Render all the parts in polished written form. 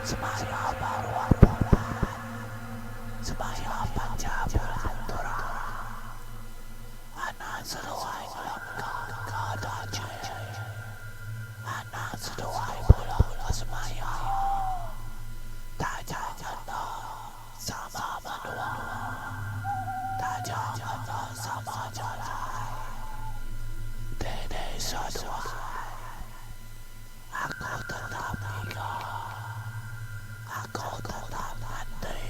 Semaya baruh bulan, semaya panca bulan turang. Anak seduai ngelengka ka dajih. Anak seduai bula ke semaya. Taja enda sama menua. Taja enda sama jalai. Dini seduai. Aku tetap ngiga. Aku tetap nganti.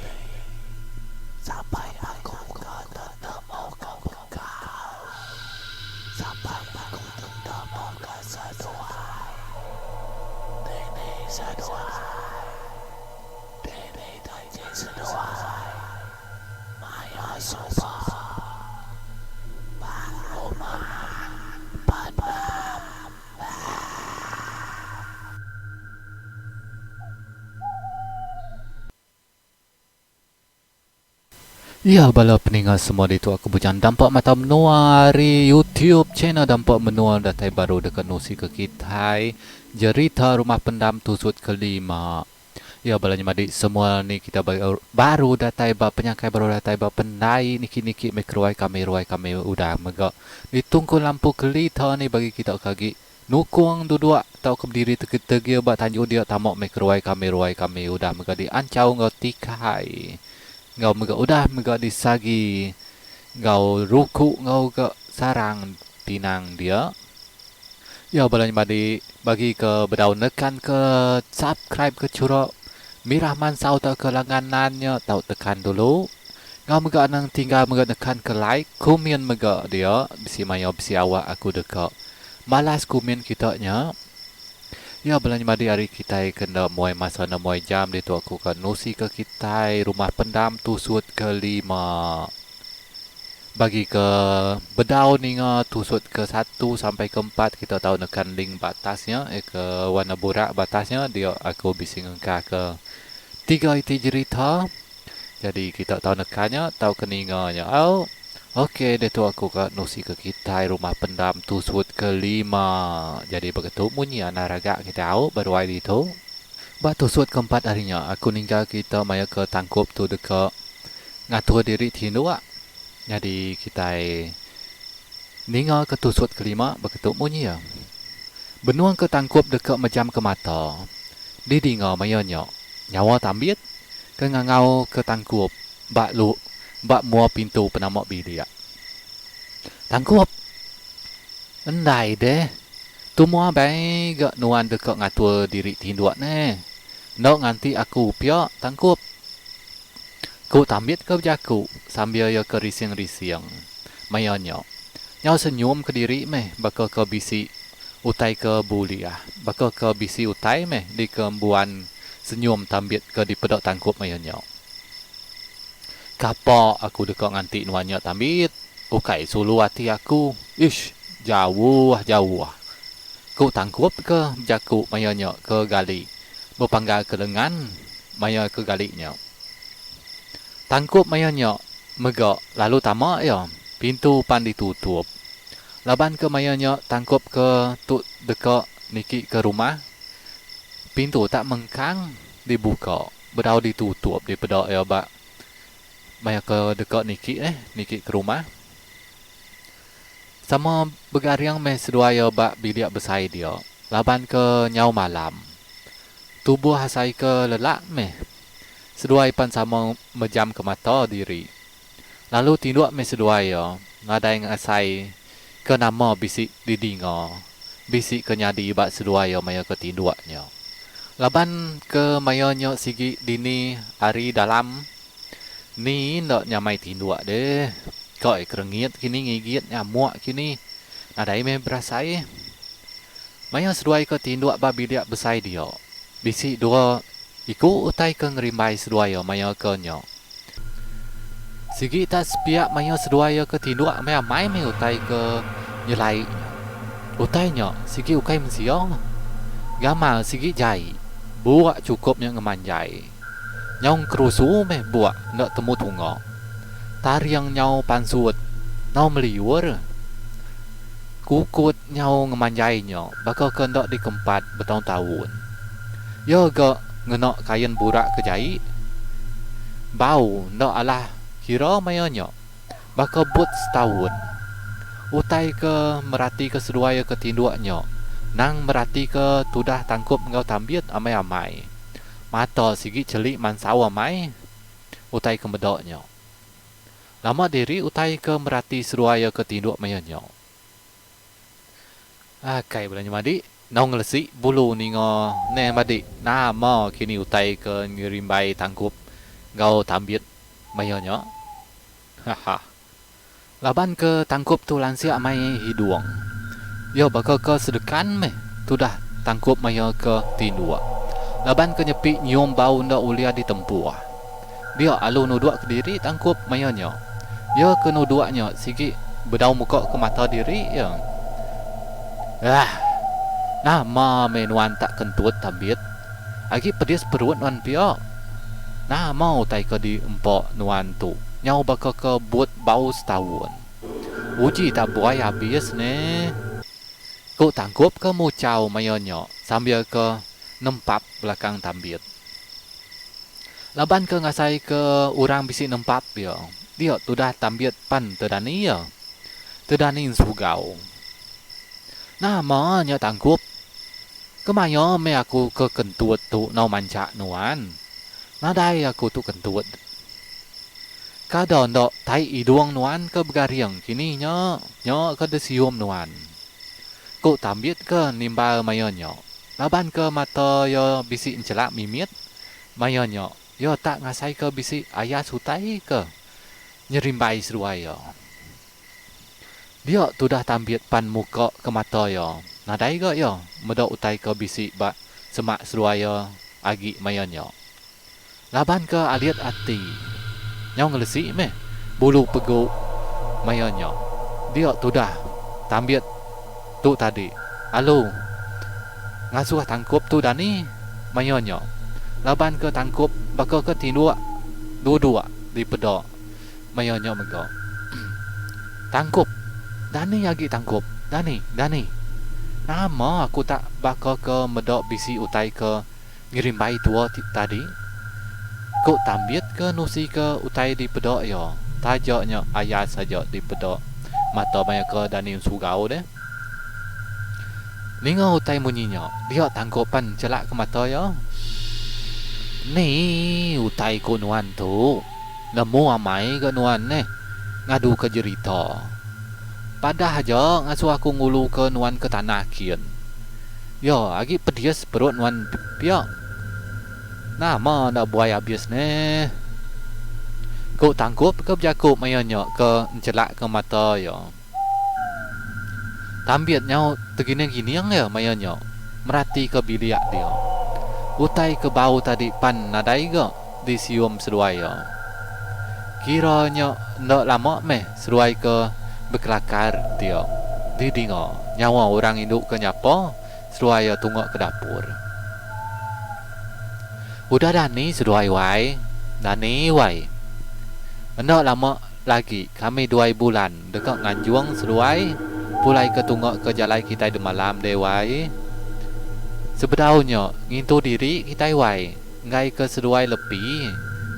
Sampai aku ke tetemu ke bekal. Sampai aku tetemu ke seduai. Dini seduai. Dini danji seduai. Maya suba. Ba rumah pendam. Ya bala peninga semua ditu aku bujang dampa mata menua ari YouTube channel dampa menua datai baru deka nusi ke kitai jerita rumah pendam tusut kelima. Ya bala nyemadi semua ni kita baru datai ba penyangkai baru datai ba pendai niki niki meh keruai kami ruai kami udah mega ditungkun lampu kelita ni bagi kita ke agi nukung duduk tauka bediri tegil ba tanju dia tama meh keruai kami ruai kami udah mega dianchau enggau tikai enggau mega udah mega disagi enggau ruku enggau ga sarang pinang dia. Ya bala nyemadi bagi ke bedau nekan ke subscribe ke chura mirah mansau tauka langganan nya tau tekan dulu. Enggau mega anang tinggal mega nekan ke like, kumin mega dia bisi maya bisi awak aku deka malas kumin kita nya. Ya bala nyemadi ari kitai ke enda muai masa enda muai jam ditu aku ka nusi ke kitai rumah pendam tusut ke lima. Bagi ke bedau ninga tusut ke satu sampai ke empat kita tau nekan link ba atas nya eh ke warna burak ba atas nya dia aku bisi ngengkah ke tiga iti jerita jadi kita tau nekan nya tau ke ninga nya au. Ok diatu aku ka nusi ke kitai rumah pendam tusut ke lima jadi baka tu munyi anak ragak kitai au ba ruai ditu. Ba tusut ke empat hari nya aku ninggal kita maya ke tangkup tu deka Ngatur diri ti indu nyadi kitai ninga ke tusut kelima beketu munyi iya. Benung ke tangkup deka mejam ke mata didinga maya nya nyawa tambit ke ngangau ke tangkup ba lu ba mua pintu penama bilik. Tangkup! Endai deh. Tumu abai ga nuan deka ngatur diri tinduk neh. Enda nganti aku pia tangkup. Ku Tambit ke bejaku sambil iya ke rising-rising. Maya nya, nyau senyum kediri meh baka ke bisi utai ke bulih, baka ke bisi utai meh dikembuan senyum Tambit ke dipeda tangkup maya nya. Kapa aku deka nganti nuan nya Tambit? Ukai sulu ati aku. Ish, jauh-jauh. Ku Tangkup ke bejaku maya nya ke gali bepanggal ke lengan maya ke gali nya. Tangkup maya nya mega lalu tama iya, pintu pan ditutup. Laban ke maya nya tangkup ke tu deka niki ke rumah, pintu tak mengkang dibuka bedau ditutup dipeda iya ba maya ke deka niki eh niki ke rumah. Sama begaring meh seduai iya ba bilik besai dia laban ke nyau malam. Tubuh asai ke lelak meh. Seduai pan sama mejam ke mata diri. Lalu tinduk meh seduai iya nadai ngasai ke nama bisi didinga, bisi ke nyadi ba seduai iya maya ke tinduk nya. Laban ke maya nya sigi dini hari dalam ni enda nyamai tinduk deh. Ka iya kerengit kini ngigit nyamuk kini nadai meh berasai. Maya seduai ke tinduk ba bilik besai dia, bisi dua iku utai ke ngerimbai seduai iya maya ke nya. Sigi tak sepiak maya seduai iya ke tinduk amai amai meh utai ke nyelai nya. Utai nya sigi ukai mensia. Gamal sigi jai, buak chukup nya ngemanjai. Nyau engkerusu meh buak enda temu tunga. Taring nyau pansut, nyau meliur. Kukut nyau ngemanjai nya baka ke enda dikempat betaun-taun. Iya ga ngena kain burak ke jai. Bau enda alah kira maya nya. Baka but setaun. Utai ke meratika seduai iya ke tinduk nya nang meratika tudah tangkup enggau tambit amai-amai. Mata sigi chelik mansau amai utai ke meda nya. Lama diri utai ke merati seduai iya ke tinduk maya nya. Akai bala nya madi, enggau ngelesi bulu ninga neh madi nama kini utai ke ngerimbai tangkup enggau tambit maya nya. Haha. Laban ke tangkup tu lansik amai hidung. Iya baka ke sedekan meh tudah tangkup maya ke tinduk. Laban ke nyepi nyium bau enda ulih ditempuh. Dia alu nuduk kediri tangkup maya nya. Iya ke nuduk nya sigi bedau muka ke mata diri iya. Aah. Nama meh nuan tak kentut tambit. Agi pedis perut nuan pia. Nama utai ke diempa nuan tu nyau baka ke but bau setaun. Uji tak buai abis neh. Ku tangkup ke muchau maya nya sambil ke nempap belakang tambit. Laban ke ngasai ke orang bisi nempap iya, dia tudah tambit pan tedani iya. Tedani ensugau. Nama nya tangkup? Kemaya meh aku ke kentut tu enggau manchak nuan. Nadai aku tu kentut. Kada enda tai idung nuan ke begaring kini nya, nya ke disium nuan. Ku Tambit ke nimbal maya nya. Laban ke mata iya bisi enchelak mimit maya nya, iya tak ngasaika bisi ayas utai ke nyerimbai seduai iya. Dia tudah Tambit pan muka ke mata iya. Nadai ga iya meda utai ke bisi ba semak seduai iya agi maya nya. Laban ke alit ati nyau ngelesi meh bulu pegu maya nya. Dia tudah Tambit tu tadi alu ngasuh tangkup tu dani maya nya. Laban ke tangkup baka ke tinduk duduk dipeda. Maya nya mega. Tangkup. Dani agi tangkup. Dani, dani. Nama aku tak baka ke meda bisi utai ke ngerimbai tua ti tadi? Ku Tambit ke nusi ke utai dipeda iya. Taja nya ayas aja dipeda mata maya ke dani ensugau deh. Ninga utai munyi nya, dia tangkup pan chelak ke mata iya. Ni utai ku nuan tu. Nemu amai ga nuan neh ngadu ke jerita. Padah aja ngasuh aku ngulu ke nuan ke tanah kin. Ya agi pedis perut nuan pia. Nama enda buai abis neh. Ku Tangkup ke bejaku maya nya ke enchelak ke mata iya. Tambit nyau tegining-gining iya maya nya meratika bilik dia. Utai ke bau tadi pan nadai ga disium seduai iya. Kira nya enda lama meh seduai ke bekelakar dia didinga nyawa orang indu ke nyapa seduai iya tunga ke dapur. Udah dani seduai wai, dani wai. Enda lama lagi kami duai bulan deka nganjung seduai pulai ke tunga ke jalai kitai demalam deh wai. Sebedau nya ngintu diri kitai wai enggai ke seduai lepi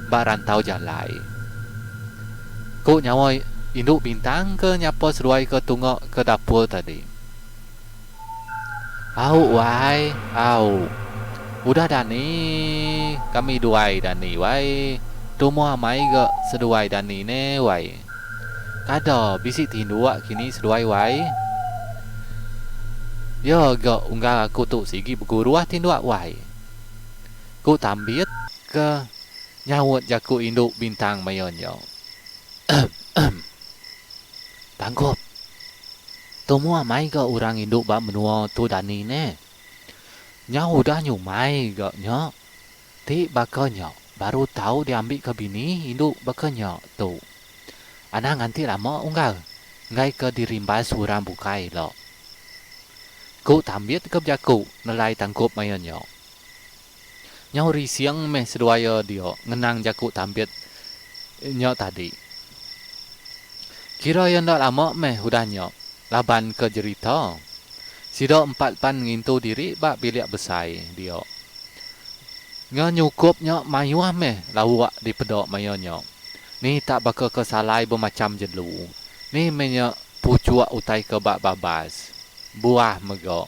ba rantau jalai. Ku nyawa indu bintang ke nyapa seduai ke tunga ke dapur tadi. Au wai, au. Udah dani kami duai dani wai. Tumu amai ga seduai dani ne wai. Kada bisi tinduk kini seduai wai. Ya ga unggal aku tu sigi beguruh tinduk wai. Ku Tambit ke nyaut jaku indu bintang maya nya. Tangkup. Tumu amai ga orang indu ba menua tu dani neh. Nyau udah nyumai ga nya. Ti baka nya baru tau diambi ka bini indu baka nya tu. Anang nganti lama unggal enggai ke dirimbas orang bukai ila. Ku Tambit ke bejaku nelai tangkup maya nya. Nyau rising meh seduai iya dia ngenang jaku Tambit nya tadi. Kira iya enda lama meh udah nya laban ke jerita. Sida empat pan ngintu diri ba bilik besai dia. Nge nyukup nya mayuh meh lauk dipeda maya nya. Ni tak baka ke salai bemacham jelu. Ni meh nya puchuk utai ke ba babas. Buah mega.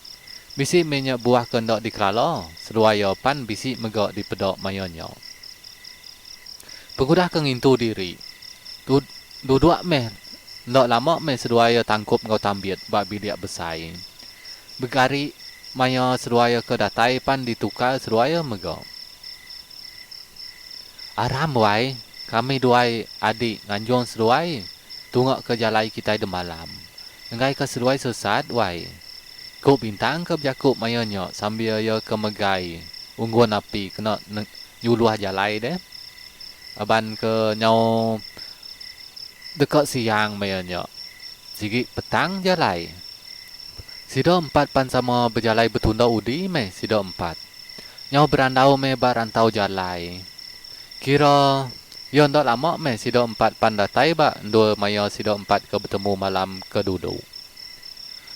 Bisi meh nya buah ke enda dikelala seduai iya pan bisi mega dipeda maya nya. Pengudah ke ngintu diri, tu duduk meh enda lama meh seduai iya tangkup enggau tambit ba bilik besai. Begari maya seduai iya ke datai pan ditukar seduai iya mega. Aram wai, kami duai adi nganjung seduai tunga ke jalai kitai demalam. Enggai ke seduai sesat wai. Ku Bintang ke bejaku maya nya sambil iya ke megai unggun api kena nyuluh jalai deh. Laban ke nyau deka siang maya nya. Sigi petang jalai. Sida empat pan sama bejalai betunda udi meh sida empat. Nyau berandau meh ba rantau jalai. Kira iya enda lama meh sida empat pan datai ba endur maya sida empat ke betemu malam ke dulu.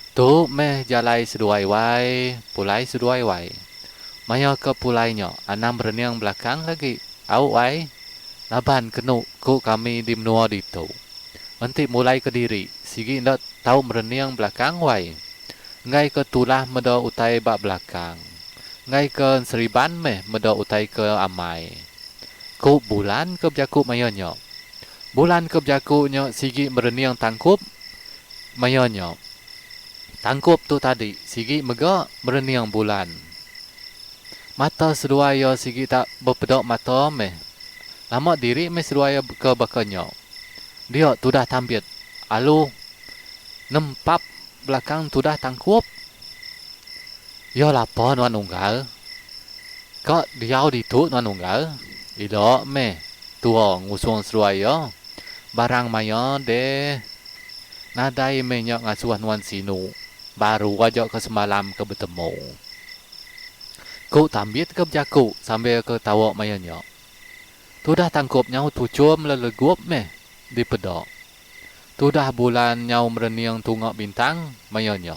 Tu meh jalai seduai wai, pulai seduai wai. Maya ke pulai nya anang merening belakang lagi au wai laban kenu ku kami di menua ditu. Enti mulai kediri sigi enda tau merening belakang wai. Enggai ke tulah meda utai ba belakang. Enggai ke enseriban meh meda utai ke amai. Ku Bulan ke bejaku maya nya. Bulan ke bejaku nya sigi merening tangkup maya nya. Tangkup tu tadi sigi mega merening Bulan. Mata seduai iya sigi tak bepeda mata meh. Lama diri meh seduai iya ke baka nya. Dia tudah tambit alu nempap belakang tudah tangkup. Iya lapa nuan unggal. Ka diau ditu nuan unggal. Ila meh tua ngusung seduai iya. Barang maya deh. Nadai meh nya ngasuh nuan sinu. Baru aja ke semalam ke betemu. Ku Tambit ke bejaku sambil ke tawa maya nya. Tudah tangkup nyau tuchum lelegup meh dipeda. Tudah bulan nyau merening tunga bintang maya nya.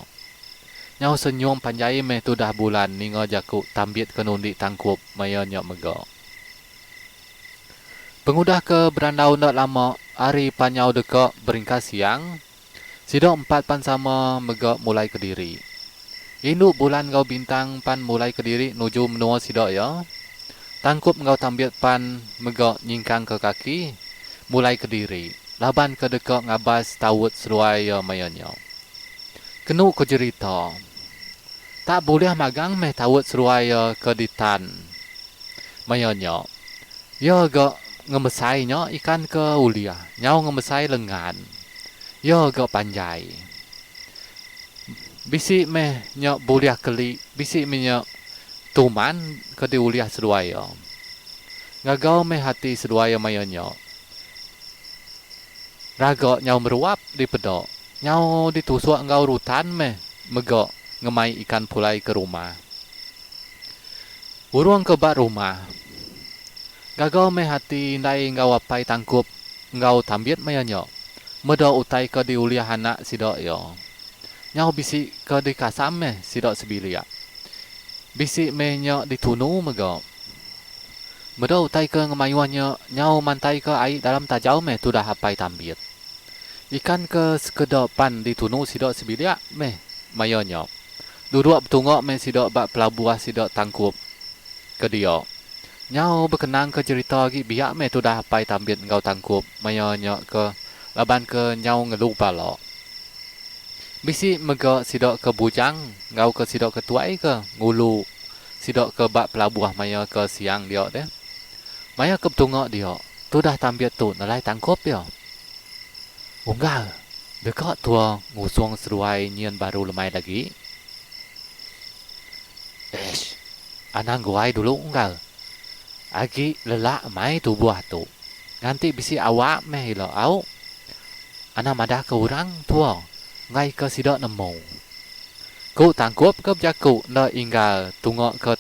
Nyau senyum panjai meh tudah bulan ninga jaku Tambit ke nundi tangkup maya nya mega. Pengudah ke berandau enda lama ari pan nyau deka beringkas siang, sida empat pan sama mega mulai kediri. Indu bulan enggau bintang pan mulai kediri nuju menua sida iya. Tangkup enggau tambit pan mega nyingkang ke kaki mulai kediri laban ke deka ngabas taut seduai iya maya nya. Kenu ko jerita, tak bulih magang meh taut seduai iya ke ditan maya nya. Iya ga ngemesai nya ikan ke ulih nyau ngemesai lengan. Iya ga panjai. Bisi meh nya bulih keli, bisi meh nya tuman ke diulih seduai iya. Gagau meh ati seduai iya maya nya. Raga nyau meruap dipeda, nyau ditusuk enggau rutan meh mega ngemai ikan pulai ke rumah. Urung ke ba rumah. Gagau meh ati indai enggau apai tangkup enggau tambit maya nya meda utai ke diulih anak sida iya. Nyau bisi ke dikasam meh sida sebilik. Bisi meh nya ditunu mega. Meda utai ke ngemayuh nya nyau mantaika ai dalam tajau meh tudah apai tambit. Ikan ke sekeda pan ditunu sida sebilik meh maya nya. Duduk betunga meh sida ba pelabuh sida tangkup ke dia. Nyau bekenang ke jerita agi biak meh tudah apai Tambit enggau Tangkup maya nya ke laban ke nyau ngelu pala. Bisi mega sida ke bujang enggau ke sida ke tuai ke ngulu sida ke ba pelabuh maya ke siang dia deh. Maya ke betunga dia, tudah Tambit tu nelai Tangkup iya. Unggal, deka tua ngusung seduai nyin baru lemai lagi? Eish. Anang guai dulu unggal. Agi lelak mai tubuh tu. Nganti bisi awak meh ila au. Anang madah ke orang tua enggai ke sida nemu. Ku tangkup ke bejaku enda inggar tunga ke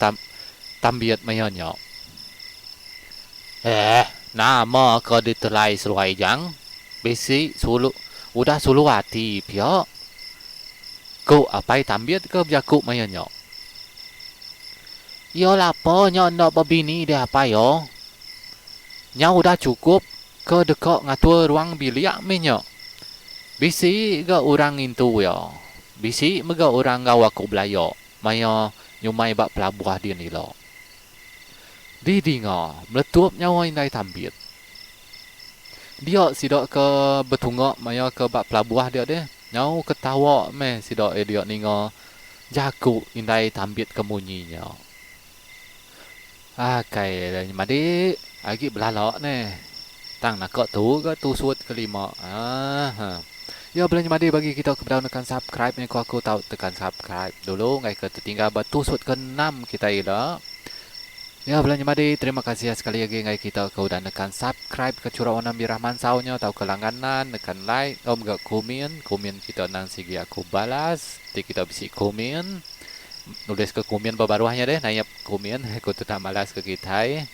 tambit maya nya. Eh, nama ke ditelai seduai jang? Bisi sulu udah sulu ati pia? Ku apai tambit ke bejaku maya nya. Iya lapa nya enda bebini deh apai iya. Nyau udah chukup ke deka ngatur ruang bilik mih nya. Bisi ga orang ngintu iya. Bisi mega orang enggau aku belaya maya nyumai ba pelabuh din ila. Didinga meletup nyawa indai Tambit. Dia sida ke betunga maya ke ba pelabuh dia deh. Nyau ketawa meh sida iya dia ninga jaku indai Tambit ke munyi nya. Akai madi agi belala neh. Tang naka tu ga tusut kelima. Aaa. Ya bela nyemadi bagi kita ke bedau nekan subscribe nya ku aku tau tekan subscribe dulu enggai ke tetinggal ba tusut ke enam kitai ila. Ya bela nyemadi terima kasih sekali agi enggai kita ke udah nekan subscribe ke chura warna mirah mansau nya tauka langganan nekan like tau mega kumin, kumin kita endang sigi aku balas ti kita bisi kumin nulis ke kumin ba baruh nya deh nayap kumin aku tetap malas ke kitai.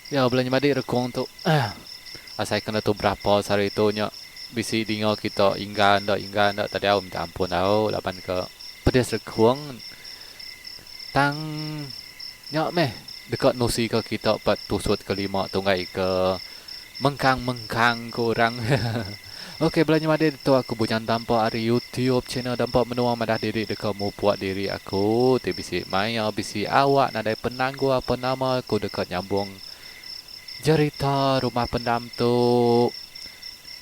Ya bela nyemadi rekung tu asai ke enda tu berapa sehari tu nya bisi dinga kita inggar enda inggar enda tadi au minta ampun au laban ke pedis rekung. Tang nya meh deka nusika kita ba tusut kelima tunggai ke mengkang-mengkang ku orang. Ok bela nyemadi ditu aku Bujang Dampa ari YouTube channel Dampa Menua madah diri deka mupuk diri aku ti bisi maya bisi awak nadai penanggul apa nama aku deka nyambung jerita rumah pendam tu.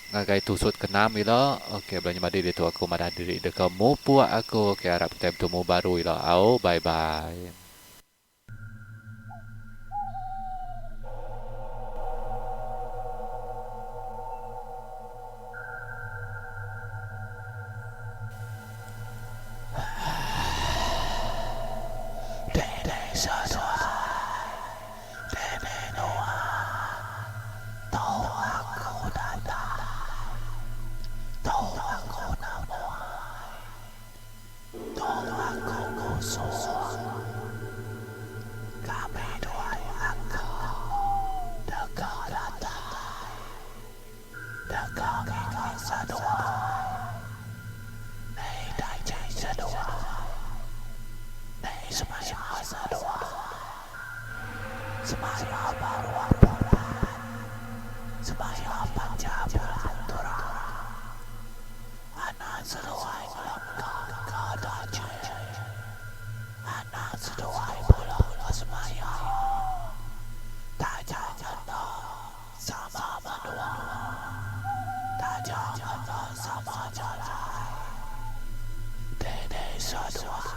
Ngagai tusut ke enam ila. Ok bela nyemadi ditu aku madah diri deka mupuk aku. Ok arap kitai betemu baru ila au. Bye bye. Dini seduai Dini nuan Tu aku datai Tu aku nemuai Tu aku ngusung Kami duai aku Deka datai Deka ngiga seduai Ni danji seduai Ni semaya seduai. Semaya baruh bulan Semaya panja bulan terang Anang seduai ngelengka ka danji Anang seduai bula ka semaya Taja enda sama menua Taja enda sama jalai Dini seduai.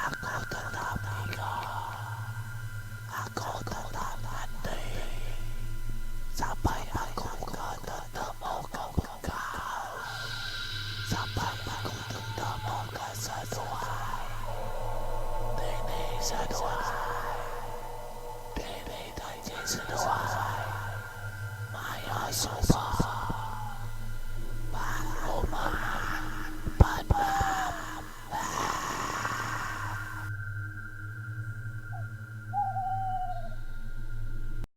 Aku tetap ngiga. Aku tetap nganti. Sampai aku ke tetemu ke bekal. Sampai aku tetemu ke seduai. Dini seduai. Dini danji seduai. Maya suba.